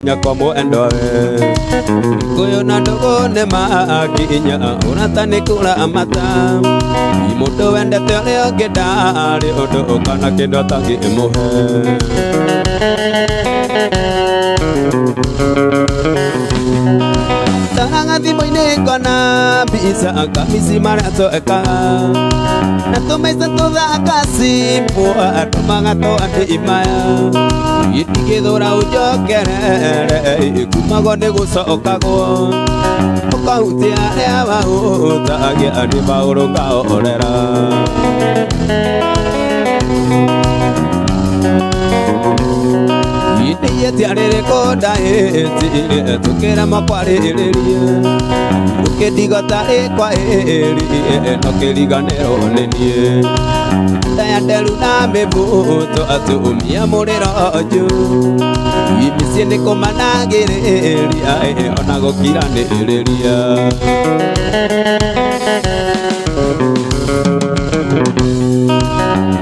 Nyakwa mwendwa Gikuyu na ndugu nĩ makinya ũrata nĩ kũramata mũndũ wendete ũrĩa ũngĩ ndarĩ ũndũ kana kĩndũ atangĩmũhe. Taraga thimũ-inĩ ngona mbica kamisi marĩa twekaga na tũmaica tũthaka cimbo andũ magatwa maya itigĩthũra ũnjokerere kumagwo nĩ gũcokagwo ũkahutia arĩa wahutagia nĩ maũndũ ngaorera. Itiĩtia rĩrĩkũ ndahĩtirie tũkĩremwo kwarĩrĩria ũkĩndigwo tarĩ kwa ĩri no kĩriganĩrwo nĩ niĩ ndaya nderu na mĩbuto atumia mũrĩro njũ mĩciĩ nĩ kũmanagĩrĩria ona gũkiranĩrĩria.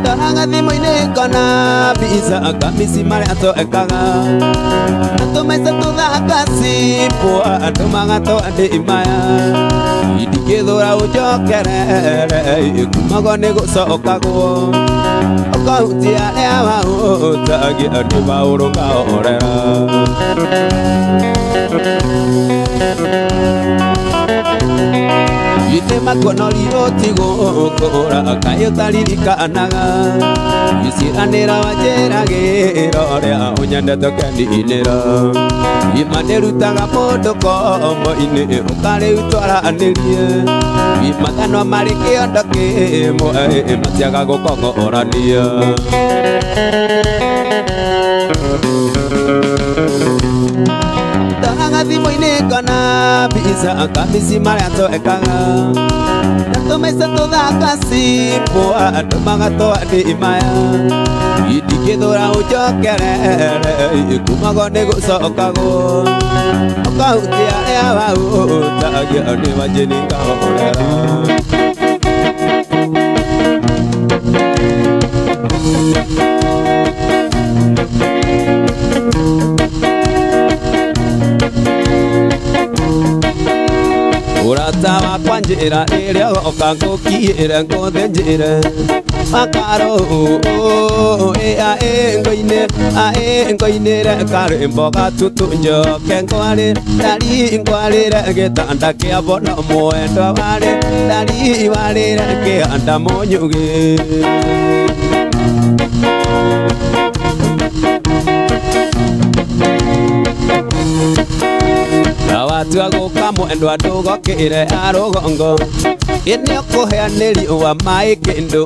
Ndoraga thimũ-inĩ ngona mbica kamisi marĩa twekaga na tũmaica tũthaka cimbo andũ magatwa ndĩ maya ndingĩthũra ũnjokerere kumagwo nĩ gũcokagwo ũkahutia arĩa wahutagia nĩ maũndũ ngaorera. Githĩ makuonori ũtigũkũra kaĩ ũtaririkanaga gĩciranĩra wanjĩragĩra ũrĩa ũnyendete ũkeninĩra ima nĩrutaga mũndũ kombo-inĩ ũkarĩu twaranĩrie mathanwa marĩ kĩondo kĩmwe matiaga gũkong'orania. Ndoraga thimũ-inĩ ngona mbica kamisi marĩa twekaga na tũmaica tũthaka cimbo andũ magatwa ndĩ maya ndingĩthũra ũnjokerere kumagwo nĩ gũcokagwo ũkahutia arĩa wahutagia nĩ wanjĩni ngahorera. Ũrata wakwa njĩra ĩrĩa ũgoka ngũkiĩre ngũthĩnjĩre makarũ ngoinĩre karwĩmbo gatutu njoke ngwarĩre ndari ngwarĩre gĩtanda kĩa bono mwendwa warĩ ndari warĩre kĩanda mũnyugĩ. Watua gũka mwendwa ndũgokĩre arũgongo ĩnĩ ũkũheanĩri wa maĩ kĩndũ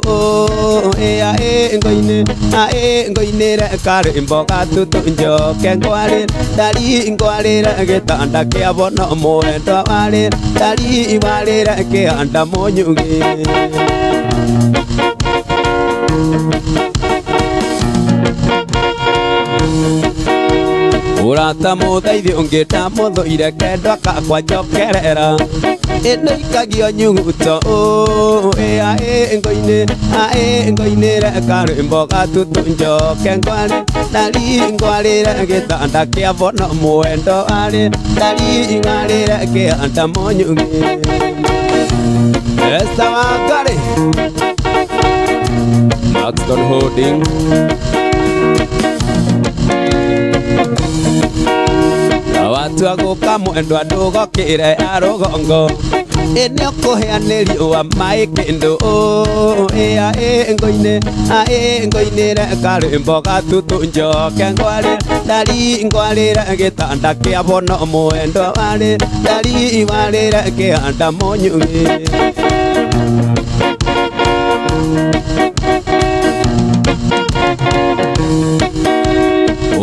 ngoinĩre karwĩmbo gatutu njoke ngwarĩre ndari ngwarĩre gĩtanda kĩa bono mwendwa warĩre ndari warĩre kĩanda mũnyugĩ. Ũrata mũthaithi ũngĩ ndamũthũire kendwa kakwa njokerera ĩno ikagio nyuguto ngoinĩre karwĩmbo gatutu njoke ngwarĩre ndari ngwarĩre gĩtanda kĩa bono mwendwa warĩre ndari warĩre kĩanda mũnyugĩ. Esther Wangari Maxton Holding watua gũka mwendwa ndũgokĩre arũgongo ĩnĩ ũkũheanĩri wa maĩ kĩndũ ngoinĩre karwĩmbo gatutu njoke ngwarĩre ndari ngwarĩre gĩtanda kĩa bono mwendwa warĩre ndari warĩre kĩanda mũnyugĩ.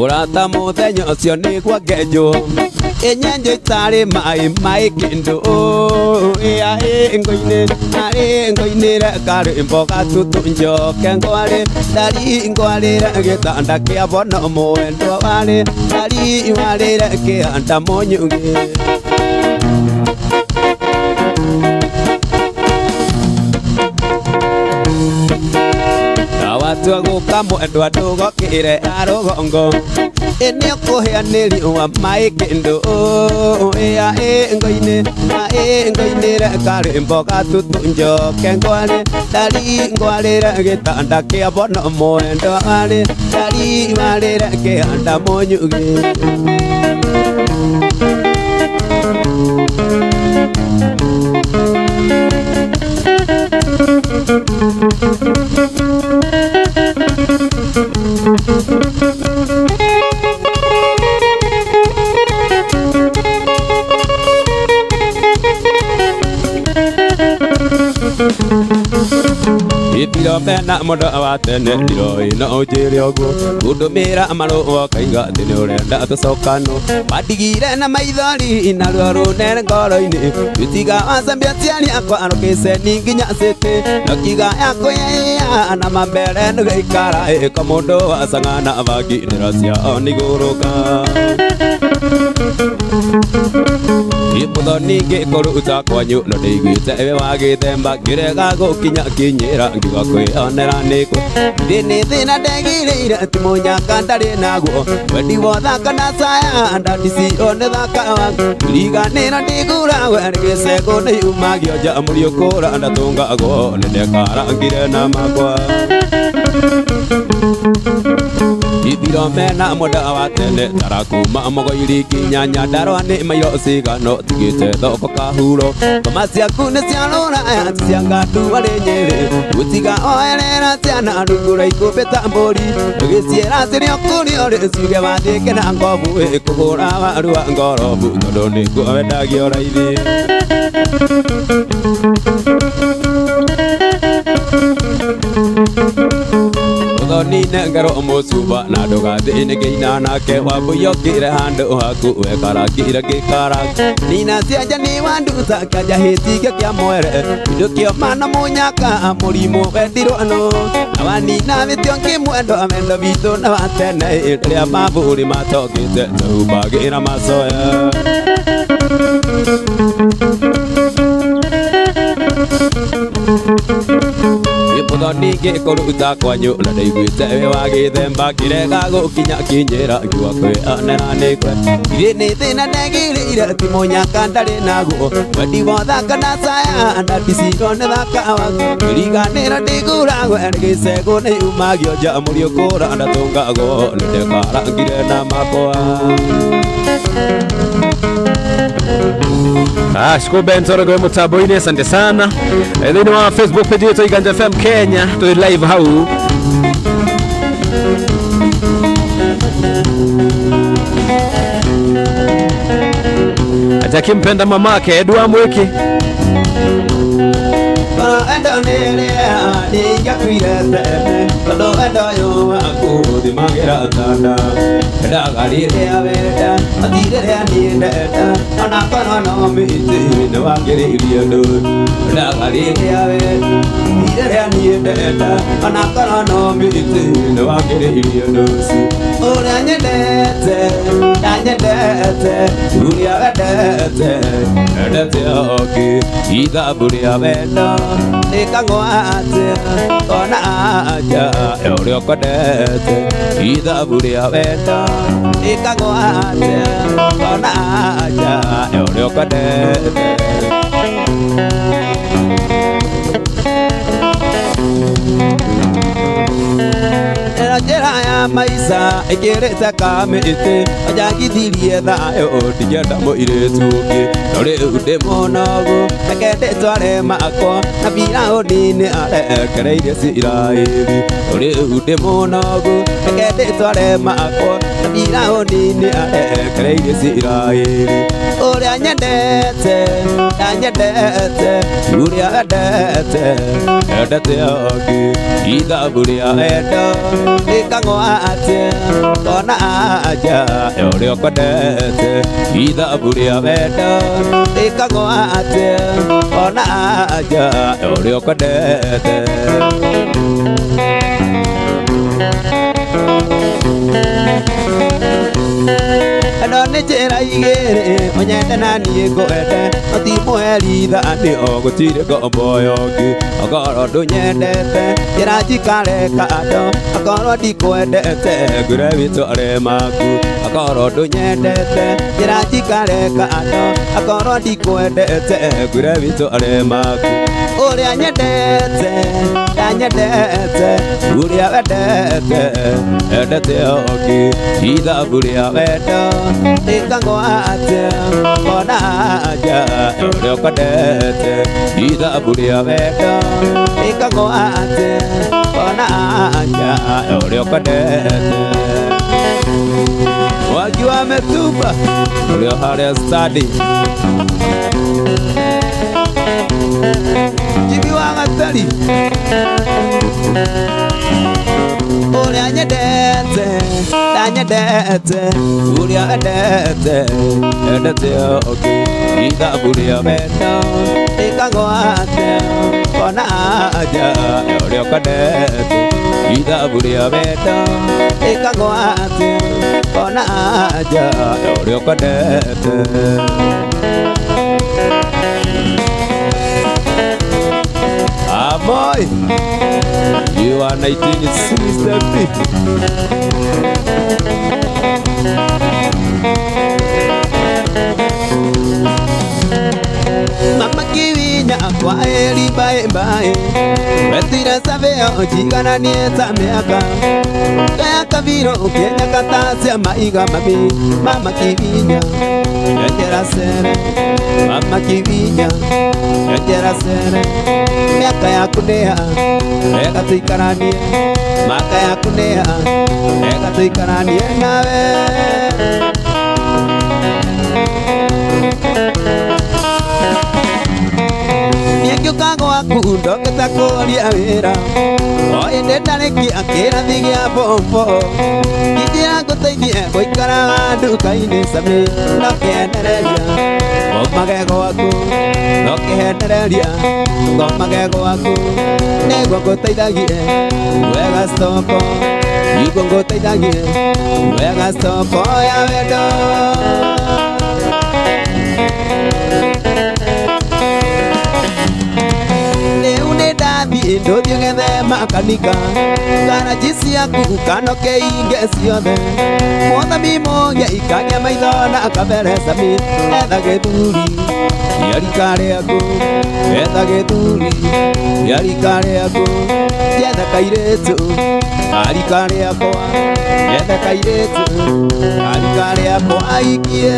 Ũrata mũthenya ũcio nĩguo ngenjwo ĩnyenjo itarĩ maĩ maĩ kĩndũ ngoinĩre karwĩmbo gatutu njoke ngwarĩre ndari ngwarĩre gĩtanda kĩa bono mwendwa warĩre ndari warĩre kĩanda mũnyugĩ. Watua gũka mwendwa ndũgokĩre arũgongo ĩnĩ ũkũhĩanĩrio maĩ kĩndũ ĩa ĩ ngoinĩ na ĩ ngoinĩre karĩmbo gatutu njoke ngwarĩ ndari ngwarĩre gĩtanda kĩa bono mwendwa warĩ ndari warĩre kĩanda mũnyugĩ. Ithiro mena mũndũ wa tene ndiroi no ũnjĩre ũguo kũndũmĩra marũa ũkaiga atĩ nĩ ũrenda tũcokano wandigire na maithori na ruo rũnene ngoro-inĩ gĩtiga wacambia aciari akwa rũkĩceni nginya cĩtĩ nokiga yakũyaiya na mambere nĩgũikara ĩko mũndũ wacang'ana bangi ndĩra ciao nĩigũrũka. Iputho ningĩ kũruta kwanyu no ndĩiguĩte wĩ wa gĩthemba ngĩrega gũkinya kinyĩra ngiuga kwĩonera nĩkũ thĩ nĩ thĩna ndegirĩire ti mũnyaka ndarĩ naguo wendi wothaka na caya ndadicio nĩ thaka waku riganĩra ndigura we nĩ gĩcegũ nĩ yumagio nja mũriũkũra ndatũngagwo nĩ ndekarangire na makwa. Ithiro mena mũndũ wa tene tarakuma mũgoiri nginya Nyandarũa nĩ mairo cigano tigĩte thoko kahuro ngoma ciaku nĩ cia rũraya ti cia ng'andu arĩ Nyĩrĩ gũtiga oerera ciana rungu rwa ikũmbĩ ta mbũri ũgĩciĩra cirĩ o kũrĩa ũrĩ ciuge wathĩke na ngobu ĩkũgũra waru wa ngorobu tondũ nĩguo wendagio raithi. Thonine ngero mũcuba na ndũgathiĩ ngĩina nake wambũiyũkĩre handũ haku wekarangire ngĩkara nina cianja nĩ wanduta kĩanja hĩtinge kĩa mwere kĩndũ kĩoma na mũnyaka mũrimũ wendirwo nũ na wanina wĩtio ngĩmwendwa wendo witũ na wa tene rĩrĩa mabũrĩ matokĩte tũhumbagĩra macoya. Iputho ningĩ kũruta kwanyu na ndaiguĩte wĩ wa gĩthemba ngĩrega gũkinya kinyĩra ngiuga kwĩonera nĩkwe ithĩ nĩ thĩna ndegirĩire ti mũnyaka ndarĩ naguo wendi wothaka na caya ndadicio nĩ thaka waku ngĩriganĩra ndigura we nĩ gĩcegũ nĩ yumagio nja mũriũkũra ndatũngagwo nĩ ndekarangire na makwa. Shukuru Ben Toro kwa mutambo-inĩ, asante sana. Thĩinĩ wa Facebook page yetu Iganja FM Kenya tũrĩ live hau. Atakimpenda mamake Edwa Mwiki. Njĩra ya maica ĩkĩrĩte kamĩtĩ anjagithirie thayũ ndingĩenda mũirĩtu ũngĩ no rĩu ndĩ mũnogu reke ndĩtware makwa na Firaũni arekereirie Isiraeli no rĩu ndĩ mũnogu reke ndĩtware makwa na Firaũni arekereirie Isiraeli ũrĩa nyendete ndanyendete ũrĩa endete endete ũngĩ ithabu rĩa wendo ikang'wate kona aja ũrĩa ũkwendete ithabu rĩa wendo ikang'wate kona aja ũrĩa ũkwendete. Wendo nĩ njĩra igĩrĩ ũnyende na niĩ ngwende oti mũherithani o gũtirĩ ngombo yongĩ okorwo ndũnyendete njĩra njikare kando akorwo ndikwendete ngwĩre wĩtware maku akorwo ndũnyendete njĩra njikare kando akorwo ndikwendete ngwĩre wĩtware maku ũrĩa nyendete ndanyendete ũrĩa wendete endete ũngĩ ithabu rĩa wendo rĩkangwate ona anja ũrĩa ũkondete ithabu rĩa wendo rĩkangwate ona anja ũrĩa ũkondete Wagi wa Metuba ũrĩa harĩa stadi Jimmy wa Gatari ũrĩa nyendete ndanyendete ũrĩa endete endete ũngĩ ithabu rĩa wendo rĩkangwate ona anja ũrĩa ũkondete ithabu rĩa wendo rĩkangwate ona anja ũrĩa ũkondete Amoy, you are 1960. Mama kiwinya kwa eri bae bae Wetira sabeo jigana nieta miaka Kaya kabiro ukenya katasia maiga mami Mama kiwinya Yetera sere Mama kiwinya Yetera sere Miaka ya kunea Ega tuikaranie Maka ya kunea Ega tuikaranie nawe Niengĩũka gwaku ndokĩte kũria wĩra o ĩndĩ ndarĩkia kĩrathi gĩa form four Injĩra ngũteithie gũikaraga nduka-inĩ Sami no kĩenereria ngomage gwaku no kĩhenereria ngomage gwaku nĩguo ngũteithagie wega stoko nĩguo ngũteithagie wega stoko ya wendo Ndũthiĩ ũgethe makanika garaji ciaku kanoke inge ciothe Mwathami mũgĩa ikagĩa maitho na kabere Sami etha gĩthuri kĩa rika rĩaku etha gĩthuri kĩa rika rĩaku njetha kairĩtu a rika rĩakwa njetha kairĩtu a rika rĩakwa aikie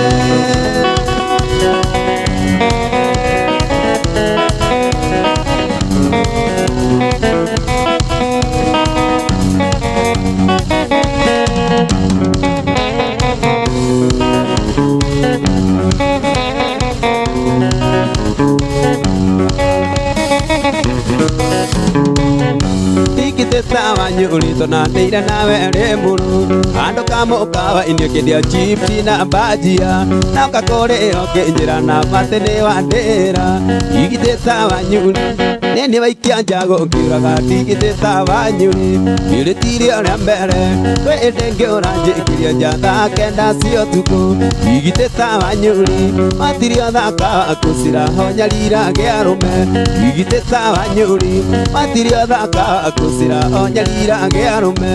Tigiteta wanyuri tonandeire nawe rĩ mũru andũ kamũkawa-inĩ ũkĩendia chipsi na bajia na ũkakũrĩa ũkĩnjĩra na matĩ nĩ wandĩra Tigiteta wanyuri nĩ waikia njago ũkĩũraga Tigiteta wanyuri nĩrĩtirie ũrĩa mbere kwĩ ĩndĩ ngĩũra njĩkirie nja thaa kenda cia ũtukũ Tigiteta wanyuri matirie ũthaka waku cirahonyarira gĩa arũme Tigiteta wanyuri matirie ũthaka waku cirahonyarira gĩa arũme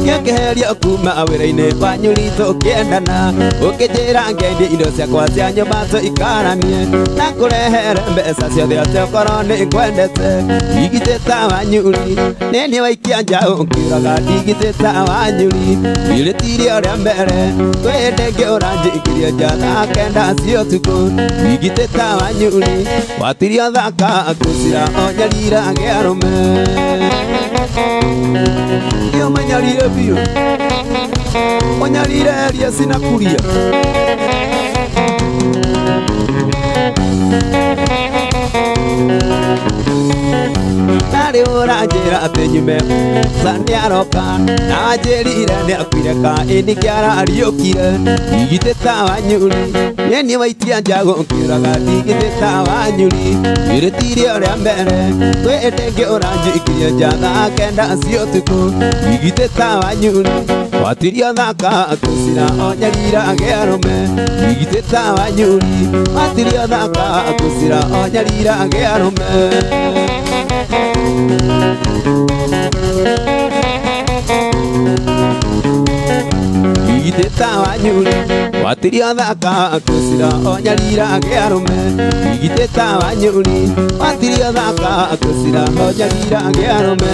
Ngĩkĩheria kuma wĩra-inĩ wanyuri tũkĩendana ũkĩnjĩra ngendie indo ciakwa cia nyũmba tũikaranie na kũrehere mbeca ciothe atĩ okorwo nĩ ngwendete Tigiteta wanyuri nĩ niĩ waikia njaũ ũkĩũraga Tigiteta wanyuri nĩrĩtirie ũrĩa mbere kwĩ hĩndĩ ngĩũra njĩkirie nja thaa kenda cia ũtukũ Tigiteta wanyuri watiria thaka kũcira onyarira gĩa arũme Ũmenyarire biũ ũnyarire eria sinakuria Narĩ ũranjĩra atĩ nyume Saniaroka na njĩrire nĩakuire ka ĩni kĩarariũkire Ndigithĩ ta wanyuri Nĩniĩ waitia njagũ ũkĩũraga ndigithĩ ta wanyuri Irĩtirie ũrĩa mbere kwĩ ĩndĩ ĩngĩ ũranjikirie nja thaa kenda cia ũtukũ Ndigithĩ ta wanyuri Watirio thaka kũcira o nyarira agĩa arũme Ndigithĩ ta wanyuri Watirio thaka kũcira o nyarira agĩa arũme Ndigithĩ ta wanyuri Watirio thaka kũcira o nyarira agĩa arũme Ndigithĩ ta wanyuri Watirio thaka kũcira o nyarira agĩa arũme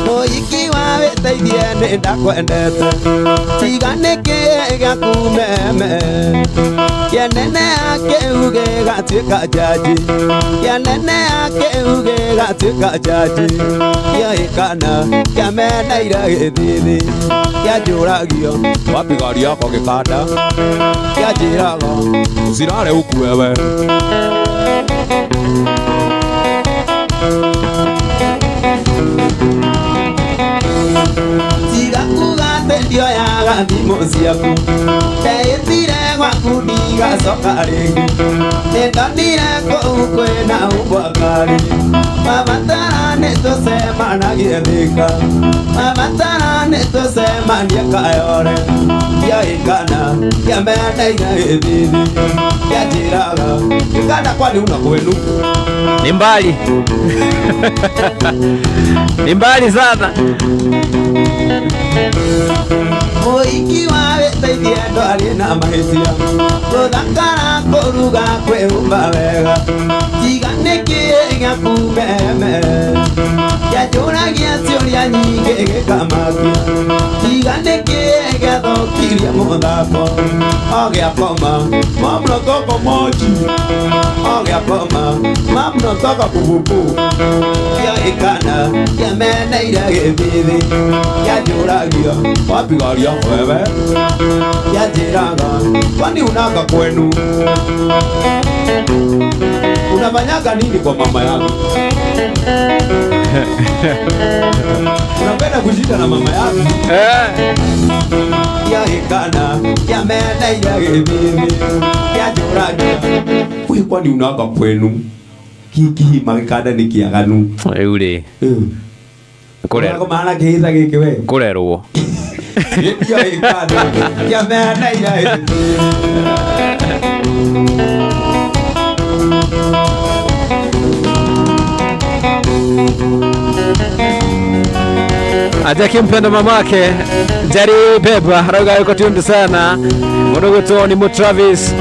Mũhiki wa wĩteithie nĩ ndakwendete Tiga nĩkĩ gĩaku meme Kĩanene kĩu gĩgatuĩka njanji Kĩanene kĩu gĩgatuĩka njanji Kĩoĩkana kĩameneire gĩthithi Kĩanjũragio wapi gari yakwa gĩkanda Kĩanjĩraga usilale huku wewe Tiga kuga atĩ ndioyaga thimũ ciaku Ndeĩtire gwaku ndigacoka rĩngĩ Nĩndonire kũu kwĩna umbwa kari Mabatara nĩtũcemanagie Thika Mabatara nĩtũcemanie Kayore Kĩoĩkana kĩameneire gĩthithi Kĩanjĩraga gĩkanda kwani una kwenu Ni mbali. Ni mbali sana. Mũhiki wa wĩteithie ndwarĩ na mahĩtia Gũthakara kũruga kwĩhumba wega Tiga nĩkĩ gĩaku meme Kĩanjũragia ciũria nyingĩ gĩkamakia Tiga nĩkĩ gĩathũkirie mũthako O gĩakoma Mama nataka maji O gĩakoma Mama nataka pupupu Kĩoĩkana kĩameneire gĩthithi Kĩanjũragio wapi gari yako wewe Kĩanjĩraga kwani unaka kwenu Unafanyaga nini kwa mama yangu Unapenda kushinda na mama yangu Kĩoĩkana kĩameneire gĩthithi Kĩanjũragio Wewe kwani unaka kwenu Kiki magĩkanda nĩ kĩaganu Rĩu rĩ Kũrerwo maana kĩhitha gĩkĩ we kũrerwo Kĩoĩkana kĩameneire gĩthithi Ajakimpenda mamake Jari Beba rauga yuko tundu sana Mdogo to ni Travis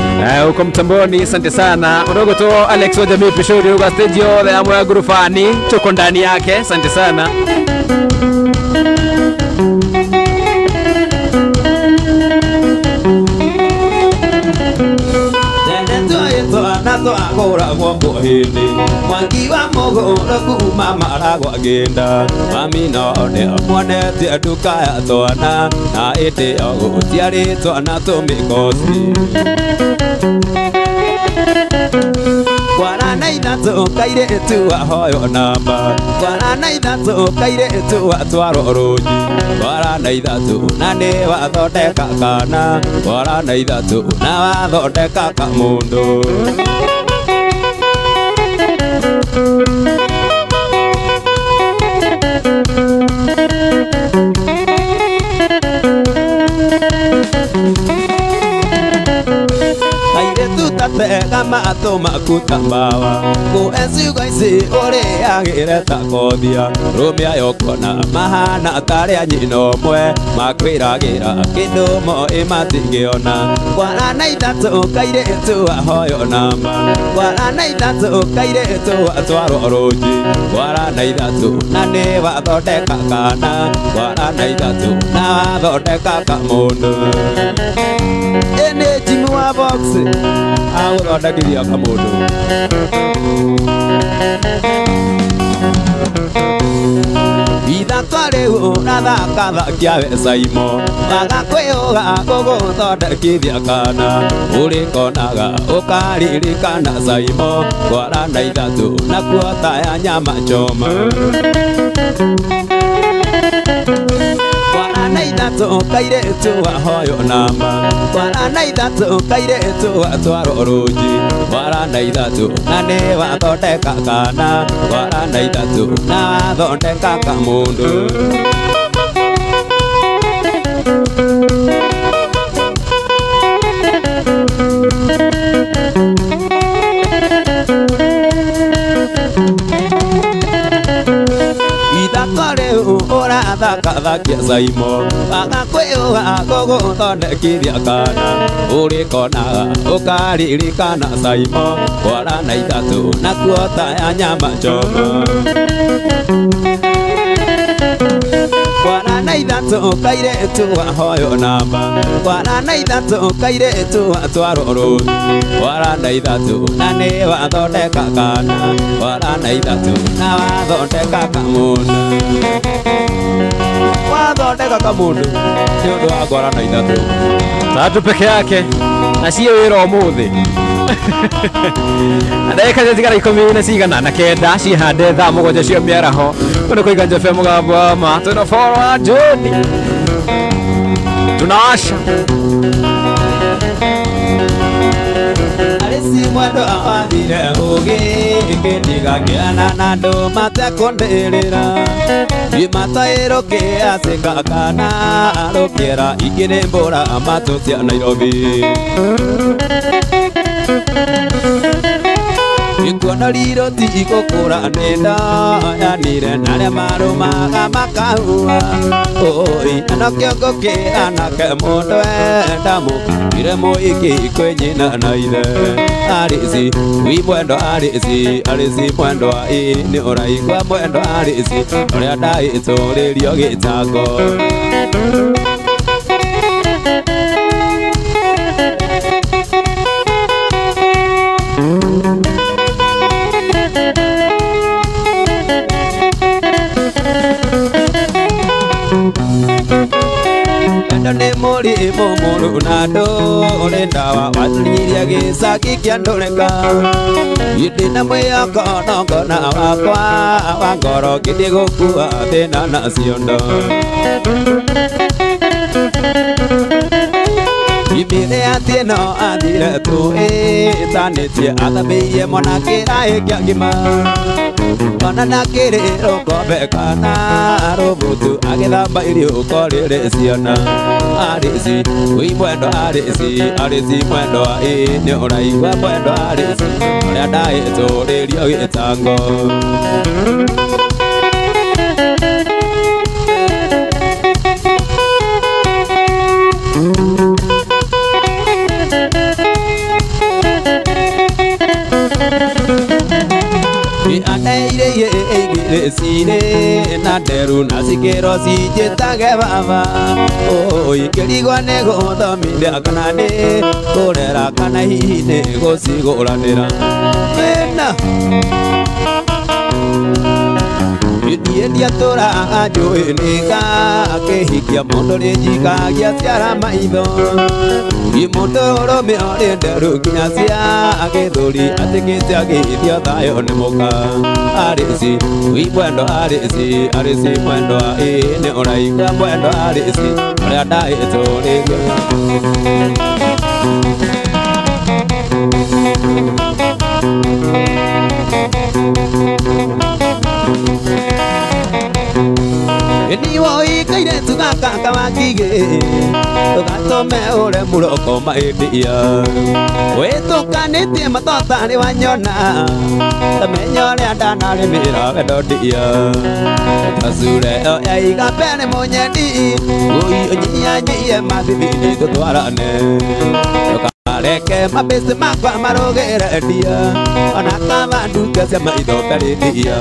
uko mtamboni asante sana Mdogo to Alex wa jamii Pishori uko stage yothe amwe ya gurufani tuko ndani yake asante sana Mwangi wa mũgũrũ kuma maragwa ngĩnda Mami no nĩamuonetie nduka ya twana Na ĩndĩ ĩyo gũtiarĩ twana tũmĩkoci Kwara na ithatũ kairĩtu ahoywo namba Kwara na ithatũ kairĩtu atwarwo rũnyi Kwara na ithatũ na nĩ wathondeka kana Kwara na ithatũ na wathondeka kamũndũ Kairĩtu matũ maku ta mbawa Kũe ciugo ici ũrĩagĩre ta kothia Rũmia yokona mahana tarĩ a nyina ũmwe Makwĩragĩra kĩndũ moĩ matingĩona Kwara na ithatũ kairĩtu ahoywo namba Kwara na ithatũ kairĩtu atwarwo rũnyi Kwara na ithatũ na nĩ wathondeka kana Kwara na ithatũ na wathondeka kamũndũ Ĩnĩ Jimmy wa box agũthondekithia kamũndũ Ithatũ Ithako rĩu ũrathakathakia we Saimo Wagakwĩũga gũgũthondekithia kana Ũrĩkonaga ũkaririkana Saimo Kwara na ithatũ na kuota ya nyama choma Kwara na ithatũ kairĩtu wahoywo namba Kwara na ithatũ kairĩtu watwarwo rũnji Kwara na ithatũ na nĩ wathondeka kana Kwara na ithatũ na wathondeka kamũndũ Ũrathakathakia Saimo Wagakwĩũga gũgũthondekithia kana Ũrĩkonaga ũkaririkana Saimo Kwara na ithatũ na kuota ya nyama choma Kwara na ithatũ kairĩtu wahoywo namba Kwara na ithatũ kairĩtu watwarwo rũni Kwara na ithatũ na nĩ wathondeka kana Kwara na ithatũ na wathondeka kamũndũ Wathondeka kamũndũ nĩ ũndũ wa kwara na ithatũ Tatu peke yake na sio wĩra ũmũthĩ ndagĩka ciatigara 19 cihande thaa 7 cia mĩaraho ũndũ kũiga Njobe mũgambo wa ma twĩna boro wa Joni tunawasha Arĩci mwendo awathire ũgĩ kĩndigakĩana na andũ matekũndĩrĩra Imataĩrũkĩ acĩka kana rũkĩera ingĩ nĩ mbũra matũ cia Nairobi Ikuona riro ti igũkũra nĩ ndoyanire na arĩa marũmaga makahua Oi ano kĩongo kĩ anake mũndũ enda mũkire mũingĩ kwĩ nyina na ithe Arĩci wi mwendo arĩci arĩci mwendo ĩ nĩ ũraigua mwendo arĩci ũrĩa ndaĩtũrĩrio gĩtango Nĩ mũrimũ mũru na ndũrĩ ndawa waturinyirie gĩcagi kĩa ndũrĩka Ndĩ na mwĩhoko nongona wakwa wa ngoro ngĩthiĩ gũkua thĩna na ciondo Ibĩrĩ atĩ no athire tũĩtanĩtie athambĩirie mwana kĩraĩ kĩa ngima Ona na kĩrĩro ngombe kana rũbutu agĩthamba irio ũkorĩrĩ ciana Arĩci wĩ mwendo arĩci arĩci mwendo ĩ nĩ ũraigua mwendo arĩci ũrĩa ndaĩtũrĩrio gĩtango Aneire igĩrĩ na nderu na cikĩro cinjĩtage baba Oi ngĩrigwo nĩ gũthomithia kana nĩ kũrera kana hihi nĩ gũcigũranĩra Thĩna Niĩ ndiatũraga njũĩ nĩngakĩhikia mũndũ nĩ njikagia ciara maitho Mũndũ ũrũme ũrĩ nderu nginya cia gĩthũri atĩkĩte agĩithio thayũ nĩ mũka Arĩci wĩ mwendo arĩci arĩci mwendo ĩ nĩ ũraigua mwendo arĩci ũrĩa ndaĩtũrĩrio Niwoi kairetu gaka kawakige Tũgatũme ũre mũroko mahĩndĩa Wĩtũkanĩtie matota nĩ wanyona Tamenya ũrĩa ndanarĩmĩra wendo ndia Tacure yaiga mbere mũnyendi Ngũi ũnyianyie mathibindi tũtwarane Ndũkareke mabĩcĩ makwa marũgĩre ndia Ona kaba nduka cia maitho mbere ndia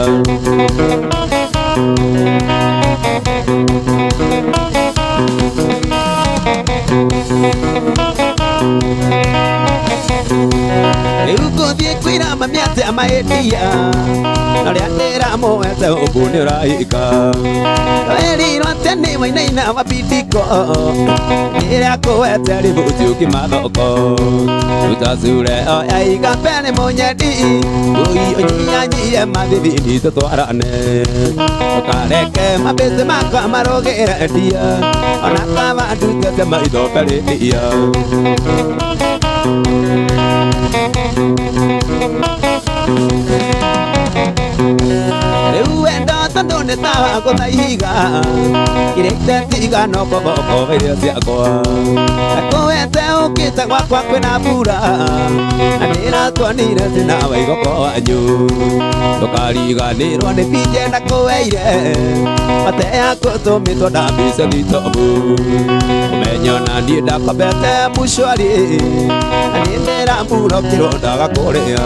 Rĩu ngũthiĩ kwĩra mami atĩ ũrĩa maĩtia na ũrĩa ndĩramũete ũguo nĩ ũraika werirwo atĩ nĩ wainaina wabindiko rĩrĩa kũwete ribũti ũkĩmathoko utacure oya igambe nĩ mũnyendi ũi ũnyianyie mathithini tũtwarane ũkareke mabĩcĩ makwa marũgĩre ndia ona kaba ndutĩte maitho mbere-ria rĩu wendo tondũ nĩ tawa gũtha ihiga kĩrĩte tiga no koboko irio ciakwa nakũwete ũkĩte gwakwa kwĩna mbura na ndĩratuonire thĩna wa igoko wanyu ndũkariganĩrwo nĩ binje ndakũweire mate yaku tũmĩtwo ndambice thitobu ũmenye ona niĩ ndakobete mũcwari na nĩ ndĩramburokirwo ndaga kũrĩa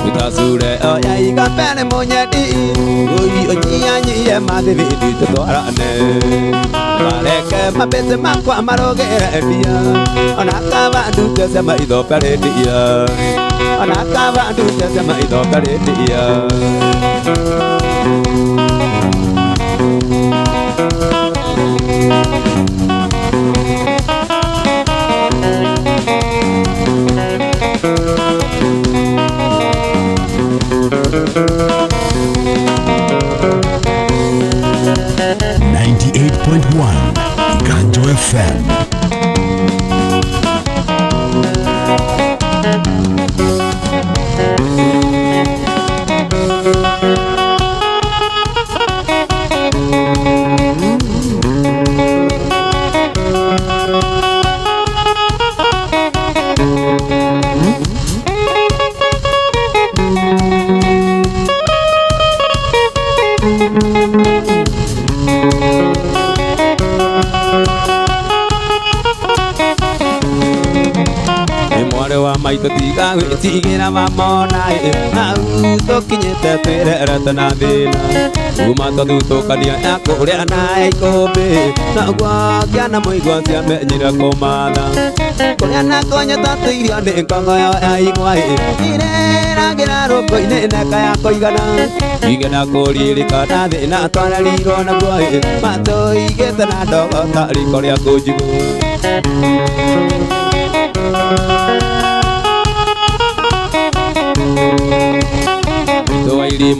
utacure oya igambe nĩ mũnyendi ũi ũnyianyie mathibindi tũtwarane kareke mabĩcĩ makwa marũgĩre ndia ona kaba ndutĩte maitho mbere ndia ona kaba ndutĩte maitho mbere ndia. Iganjo FM. Maitũ tiga gwĩtigĩra mamona hau tũkinyĩte twĩrerete na thĩna kuma tũthutũkania ya kũrĩa na ikũmbĩ noguo kĩana mũigua ciamenyire kũmatha kũrĩa na kũnyita tũirio nĩ ngongo ya igwa ireragĩra rũkũ-inĩ neka ya kũigana igena kũririkana thĩna twarerirwo naguo matũigĩte na ndogo ta riko rĩa kũnjigũ.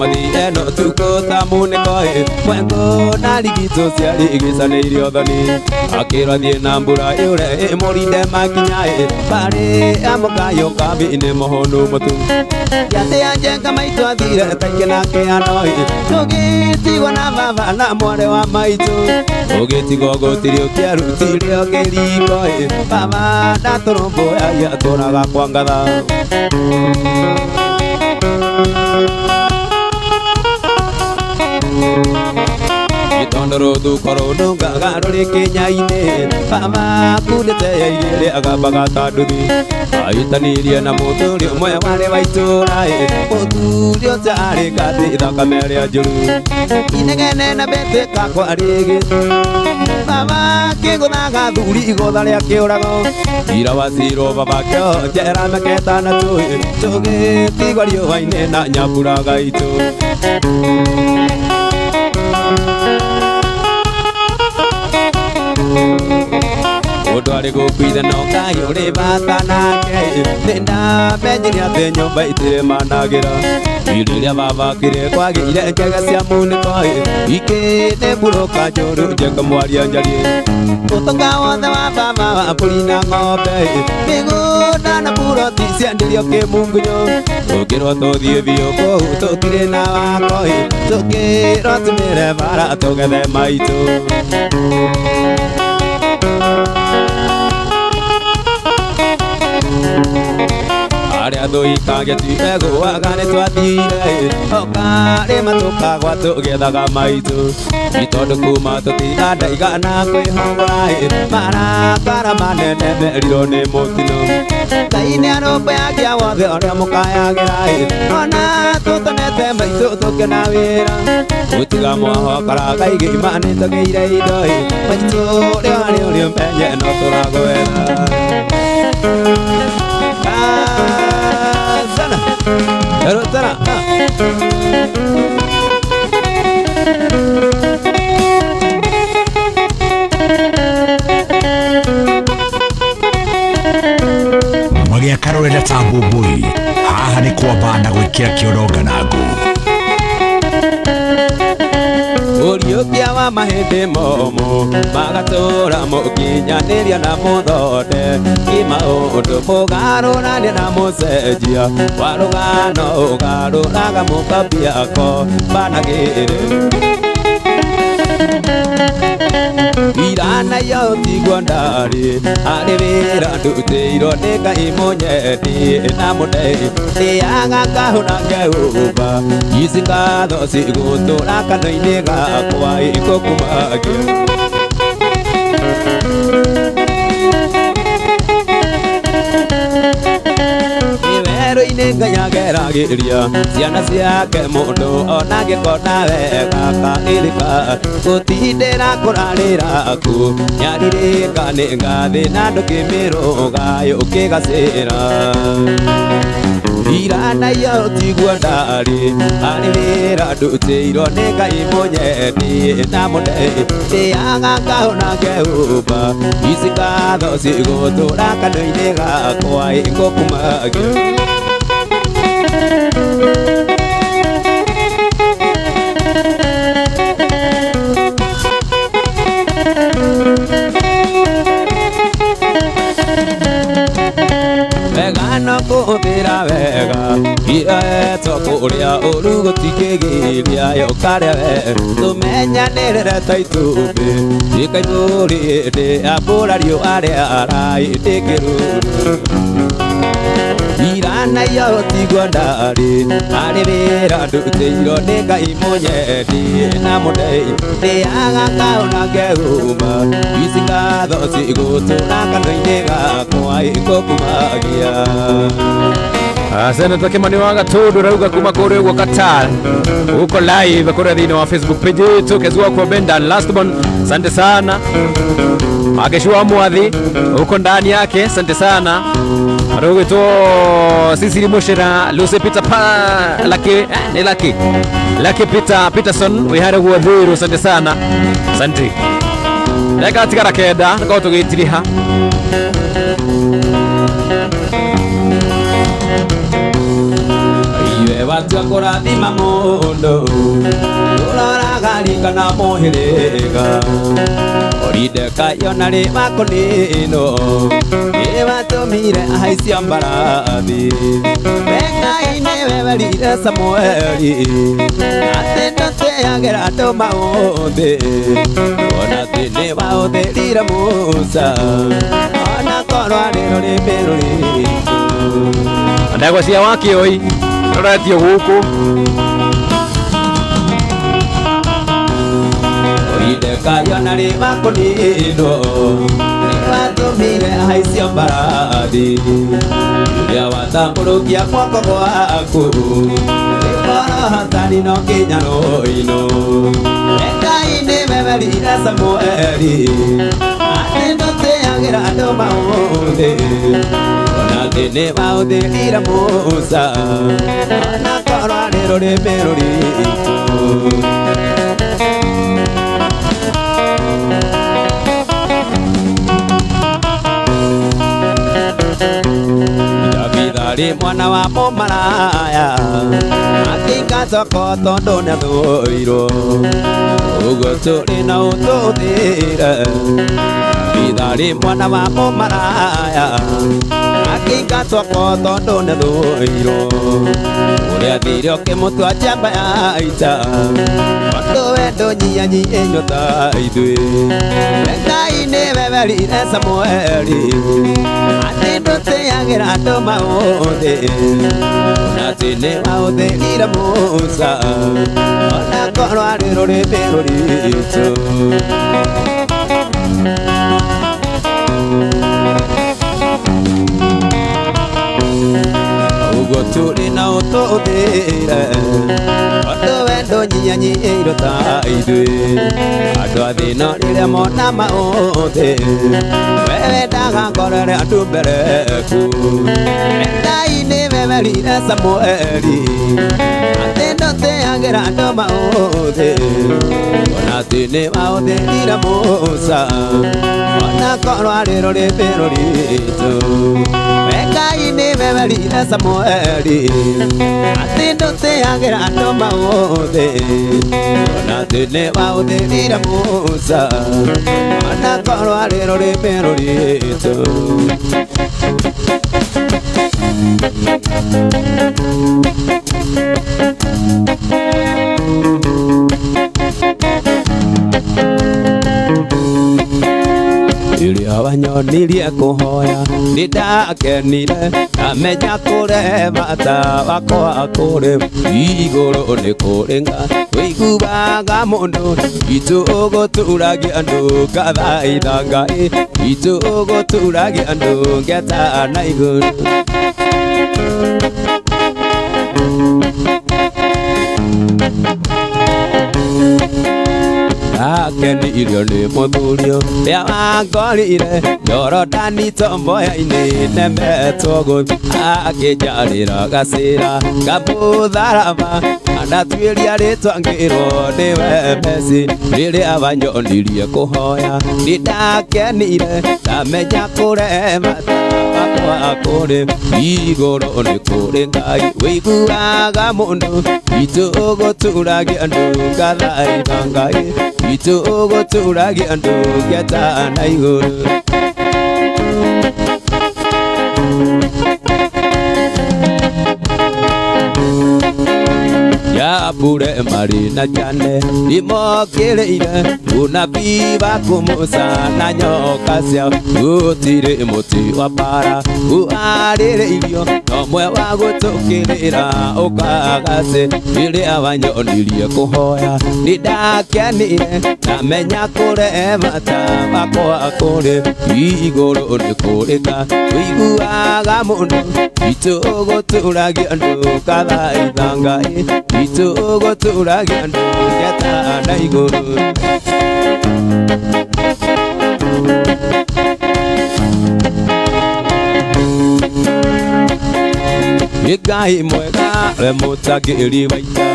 Mathi eno tuko ta muneko mwengo na rigito ciarĩ igĩcanĩirio thoni akĩrwo thiĩ na mbura ĩũre ĩmũrinde makinya barĩ amũkayo kambĩ-inĩ mũhũnu mũtu gĩathĩ ya njenga maitũ athire taingĩ na kĩano tũgĩtigwo na baba na mwarĩ wa maitũ ũgĩtigwo gũtirĩ ũkĩarutire kĩriko baba ndatũrũmbũyagia atũraga kwa ngatha. Itondo rũthuko rũnungaga rũrĩ kĩnya-inĩ baba akundĩte ya igĩrĩ agambaga ta nduthi ahĩtanirie na mũthuri ũmwe warĩ wa itũũra mũthuri ũcio arĩ ngati thakame ĩrĩa njũru inegene na mbĩtĩka kwarĩ baba akĩgũthaga thuri igũtha rĩa kĩũrago ira wacirwo baba kĩo njera mĩketana tũgĩtigwo riũa-inĩ na nyamburaga itũ. Mũndũ arĩ gũkuithe no Ngai ũrĩ bata nake nĩ ndamenyire atĩ nyũmba itirĩ managĩra rĩrĩa baba akire kwagĩire njega cia munĩko ikĩndĩ mburũka njũru njeka mwaria njarie ũtonga wothe wa baba wa mbũri na ng'ombe mĩgũnda na buroti ciendirio kĩmungunyo tũkĩrwo tũthiĩ biũ kũu tũtirĩ na wako tũkĩrwo tumĩre bara tũgethe maitũ. Arĩa thũikangĩti egũaga nĩ twathire ũkarĩma tũkagwa tũgĩethaga maitũ tondũ kuma tũtigandaigana kwĩhũgũra marakara manene merirwo nĩ mũtino Ngai nĩ arũmbũyagia wothe ũrĩa mũkayagĩra ona tũtonete maitũ tũkĩona wĩra gũtiga mwahokara Ngai gĩima nĩ tũgĩire indo maitũ ũrĩa harĩ ũrĩa ũmenye no tũragwetha. Sana. Rutara Magiaka rurenda ta mbũmbũi haha nĩ kwamba na gwĩkĩra kĩoro nganangũ. Ũriũkia wa mahĩndĩ momũ magatũra mũkinyanĩria na mũthonde kĩmaũndũ mũgarũrania na mũcenjia wa rũgano ũgarũraga mũkabiako banagĩrĩ Irana yo tigwo ndarĩ harĩ wĩra ndutĩirwo nĩ Ngai mũnyendi na mũndei ndĩaga ngahũna ngeũmba ici ngatho cigũtũra kanua-inĩ gakwa ikũkumagia. Werũ-inĩ Ngai ageragĩria ciana ciake mũndũ ona angĩkona wega kaĩrĩka gũtindĩra kũrarĩra ku nyarirĩka nĩ ngathĩ na ndũkĩmĩrũga ũkĩgacĩra. Irana yo tigwo ndarĩ harĩ wĩra ndutĩirwo nĩ Ngai mũnyendi na mũndei ndĩaga ngahũna ngeũmba ici ngatho cigũtũra kanua-inĩ gakwa ngũkumagia. Wega no kũhũthĩra wega iretwo kũrĩa ũru gũtikĩgiria yũkarĩa we tũmenyanĩrĩre ta itumbĩ ikaimũrĩ hĩndĩ ya mbura riũa rĩara hĩndĩ kĩruru. Irana yo tigwo ndarĩ harĩ wĩra ndutĩirwo nĩ Ngai mũnyendi na mũndei ndĩaga ngahũna ngeũmba ici ngatho cigũtũra kanua-inĩ gakwa ikũkumagia. Senator Kimani wa Gatundu rauga kuma kũrĩa ũguo Qatar uko live kũrĩa thĩinĩ wa Facebook page yetu kezua kwa Benda Lastborn, asante sana. Ageshua Mwathi uko ndani yake, asante sana. Arugito Sisiri Mushira Lucy Peter pa Lucky ni Lucky Lucky Peter Peterson wihare guothiru, asante sana, asante. Reka tigara kenda ko tugitiriha. Iwe watua kũrathima mũndũ ũroraga rika na mũhĩrĩga Orideka yona rĩ makũnino nĩwatũmire ahaicia mbarathi we Ngai nĩwe werire Samueli atĩ ndũtĩagĩra andũ maũthĩ ona atĩ nĩwaũthĩrire Musa ona korwo arĩ rũrĩmĩ rũritũ. Ndagwa cia Wakioi rũretio gũkũ. Orideka yona rĩ makũnino nĩwatũmire ahaicio mbarathi rĩrĩa watambũrũkia guoko gwaku nĩkorohotani no nginya rũino we Ngai nĩwe werire Samueli atĩ ndũtĩagĩra andũ maũthĩ ona atĩ nĩwaũthĩrire Musa ona korwo arĩ rũrĩmĩ rũritũ. David mwana wa mũmaraya akĩingatwo tondũ nĩathũirwo ũguo tũrĩ na ũtũthĩre. David mwana wa mũmaraya akĩingatwo tondũ nĩathũirwo ũrĩa athire ũkĩmũtua njamba ya ita tondũ we ndũnyihanyihenywo ta ithuĩ. We Ngai nĩwe werire Samueli atĩ ndũtĩagĩra andũ maũthĩ ona atĩ nĩwaũthĩrire Musa ona korwo arĩ rũrĩmĩ rũritũ. Ũguo tũrĩ na ũtũthĩre tondũ we ndũnyihanyiheirwo ta ithuĩ andũ a thĩ no rĩrĩa mona maũthĩ we wendaga ngoro ĩrĩa andũ mbere ku. We Ngai nĩwe nĩwe werire Samueli atĩ ndũtĩagĩra andũ maũthĩ ona atĩ nĩwaũthĩrire Musa ona korwo arĩ rũrĩmĩ rũritũ. We Ngai nĩwe werire Samueli atĩ ndũtĩagĩra andũ maũthĩ ona atĩ nĩwaũthĩrire Musa ona korwo arĩ rũrĩmĩ rũritũ. Rĩrĩa wanyonirie kũhoya nĩndakenire ndamenya kũrĩ bata wakwa kũrĩ igũrũ nĩ kũrĩ Ngai wĩiguaga mũndũ itũ ũgũturagia andũ ngathaitha Ngai itũ ũgũturagia andũ ngetana igũrũ. Ndakenirio nĩ mũthuri ũrĩa wangorire Jorodani tomboya-inĩ nemetwo gũthiĩ akĩnjarĩra gacĩra kamũtharaba ndatuĩria rĩtwa ngĩrwo nĩwe Mesi. Rĩrĩa wanyonirie kũhoya nĩndakenire ndamenya kũrĩ bata wakwa kũrĩ igũrũ nĩ kũrĩ Ngai wĩiguaga mũndũ itũ ũgũturagia andũ ngathaitha Ngai itũ ũgũturagia andũ ngetana igũrũ. Yabure marĩ na Jane nĩmokĩrĩire ũnabii waku Musa na nyoka ciao gũtirĩ mũtĩ wa mbara ũharĩrĩirio no mwe wa gũtũkĩrĩra ũkagacĩ. Rĩrĩa wanyonirie kũhoya nĩndakenire ndamenya kũrĩ bata wakwa kũrĩ igũrũ nĩ kũrĩ Ngai wĩiguaga mũndũ itũ ũgũturagia andũ ngathaitha Ngai itũ ũgũturagia andũ ngetana igũrũ. Ngai mwega we mũtangĩri wa ita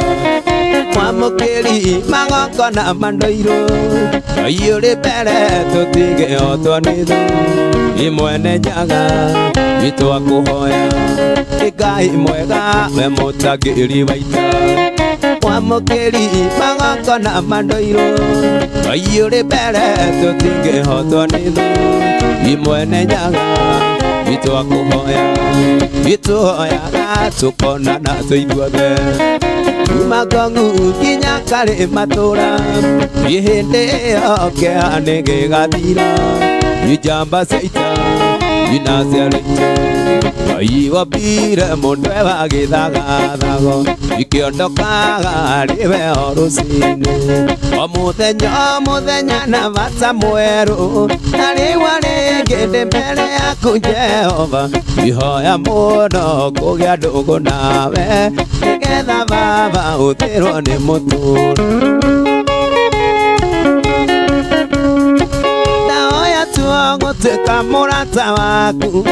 mwamũkĩri magongona ma ndũirũ Ngai ũrĩ mbere tũtingĩhotwo nĩ thũ imwene njaga nĩtwakũhoya. Ngai mwega we mũtangĩri wa ita mwamũkĩri magongona ma ndũirũ Ngai ũrĩ mbere tũtingĩhotwo nĩ thũ imwene njaga nĩtwakũhoya. Nĩtũhoyaga tũkonana tũithuothe kuma Ngong'u nginya karĩ matũra hĩndĩ ĩyo kĩeha nĩgĩgathira njamba cia ita inaciarĩte Ngai wombire mũndũ e wa gĩthagathago ikĩondokaga arĩ we o rũcinĩ o mũthenya o mũthenya na bata mwerũ na rĩu rĩngĩ ndĩ mbere yaku Jehova ihoya mũno kũgĩa ndũgũ nawe nĩgetha baba ũthĩrwo nĩ mũtũũro. Gũtuĩka mũrata waku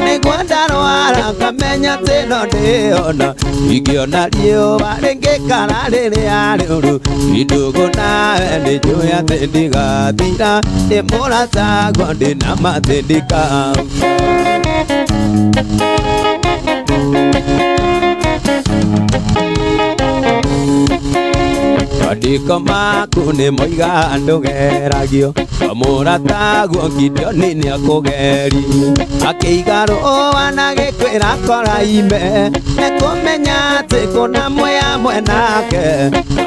nĩguo ndarwara ngamenya atĩ no ndĩona ingĩona riũa rĩngĩkara rĩrĩa rĩũru ndũgũ nawe nĩnjũĩ atĩ ndigathira ndĩ mũrataguo ndĩna ma atĩ ndikauga. Mandĩko maku nĩmoiga ndũgeragio mũrataguo Gideoni nĩakũgeria akĩiga rũũa na gĩkwĩra koraime nĩkũmenya atĩ kũna mwĩ hamwe nake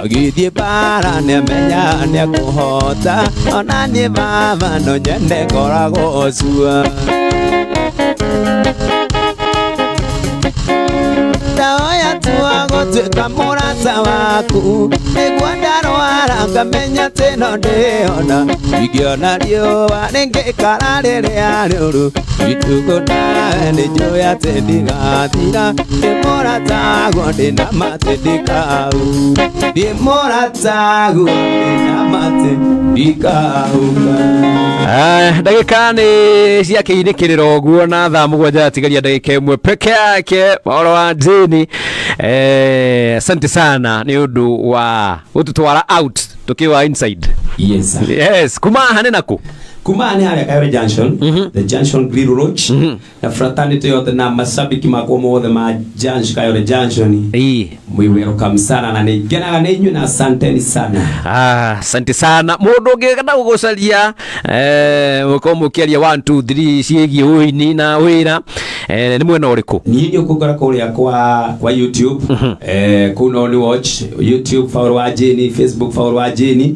agĩthiĩ mbara nĩamenya nĩekũhota ona niĩ baba no nyende ngoragwo cua. Ndaoya tua Gũtuĩka mũrata waku nĩguo ndarwara ngamenya atĩ no ndĩhona ingĩona riũa rĩngĩikara rĩrĩa rĩũru itukũ nawe nĩnjũĩ atĩ ndigathira ndĩ mũrataguo ndĩna ma atĩ ndikauka ndĩ mũrataguo ndĩna ma atĩ ndikauka. Ndagĩka nĩ ciakĩinĩkĩrĩra ũguo na thaa 7 atigaria ndagĩka 1 peke yake ũhoro wa Jane. Asante sana nĩ ũndũ wa gũtũtwara out tukiwa inside. Yes sir. Yes, kuma hane naku kuma ni haria Kayore Junction, the Junction Grill Lodge na fraternity yothe na mashabiki makwa mothe ma Junction Kayore Junction. Mwi welcome sana na nĩngenaga nĩ inyuĩ na asanteni sana. Asante sana mũndũ ũngĩenda gũgũcaria mũkorwo mũkĩaria 1 2 3 ciĩgiĩ ũini na wĩra nĩ mwena ũrĩkũ? Niĩ nĩ ũkũngora kũrĩa kwa YouTube, kũu no nĩ watch YouTube Paul wa Jane, Facebook Paul wa Jane.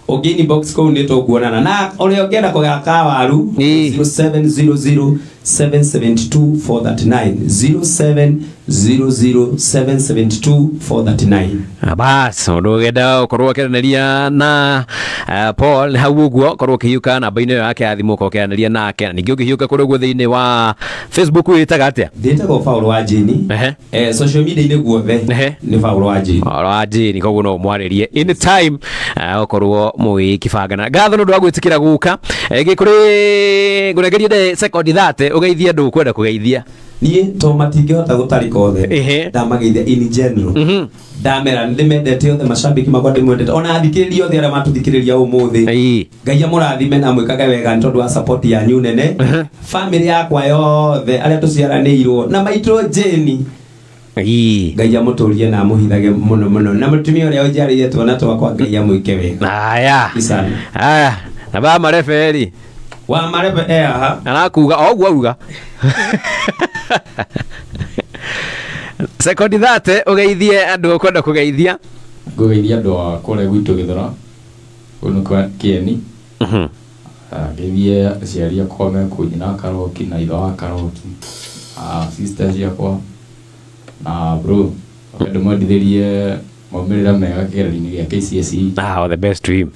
Ogini box kuu nĩ tũkuonana na ũrĩa ũngĩenda kũgera kawaru 0700 772 439 0700 772 439. Bas ũndũ ũngĩenda ũkorwo ũkĩaranĩria na Paul hau ũguo ũkorwo ũkĩhiũka namba-inĩ ĩyo yake ya thimũ ũkorwo ũkĩaranĩria nake na ningĩ ũngĩhiũka kũrĩa ũguo thĩinĩ wa Facebook wĩtaga atĩa? Ndĩtagwo Paul wa Jane. Social media-inĩ guothe nĩ Paul wa Jane. Paul wa Jane koguo no ũmwarĩrie anytime ũkorwo mũgĩkĩbangana. Ngatho nĩ ũndũ wa gwĩtĩkĩra gũka gĩkũrĩ ngũrengerie ndĩ sekondi 30 ũgeithie andũ ũkwenda kũgeithia. Niĩ to matingĩhota gũtarĩka othe ndamageithia in general ndamera ndĩmendete othe mashabiki makwa ndĩmwendete ona athikĩrĩria othe arĩa matũthikĩrĩria ũmũthĩ Ngai amũrathime na mwĩkage wega nĩ tondũ wa support yanyu nene family yakwa yothe arĩa tũciaranĩirwo na maitũ Jane Ngai amũtũrie na amũhithage mũno mũno na mũtumia ũrĩa ũnjiarĩire twana twakwa Ngai amwĩke wega. Aya aya na ba mareberi wa marebe aha arakuga oguo auga sekondi 30 ugeithie andu ukwenda kugeithia. Ngugeithia andu a kuria gwitu Githura kuu kwa Kieni. Ngeithie aciari akwa me kuu nyina Karoki na ithe wa Karoki, sister ciakwa na bro ndĩmwendithĩrie maumĩrĩra mega kĩgeranio-inĩ gĩa KCSE. All the best to him.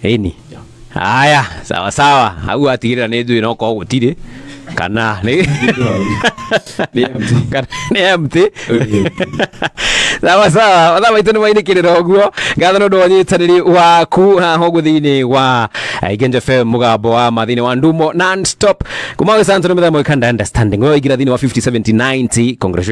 Ĩni aya sawa sawa hau atigĩrĩra nĩ njũĩ no korwo gũtirĩ kana nĩ empty. Sawa sawa mathaa maitũ nĩ mainĩkĩrĩra ũguo ngatho nĩ ũndũ wa ũnyitanĩri waku haha ũguo thĩinĩ wa Igenje FM mũgambo wa ma thĩinĩ wa Ndumo non stop kuma gĩcanto nĩ mĩthemba ĩkanda understanding wewe ingĩra thĩinĩ wa 50 70 90 congratulations.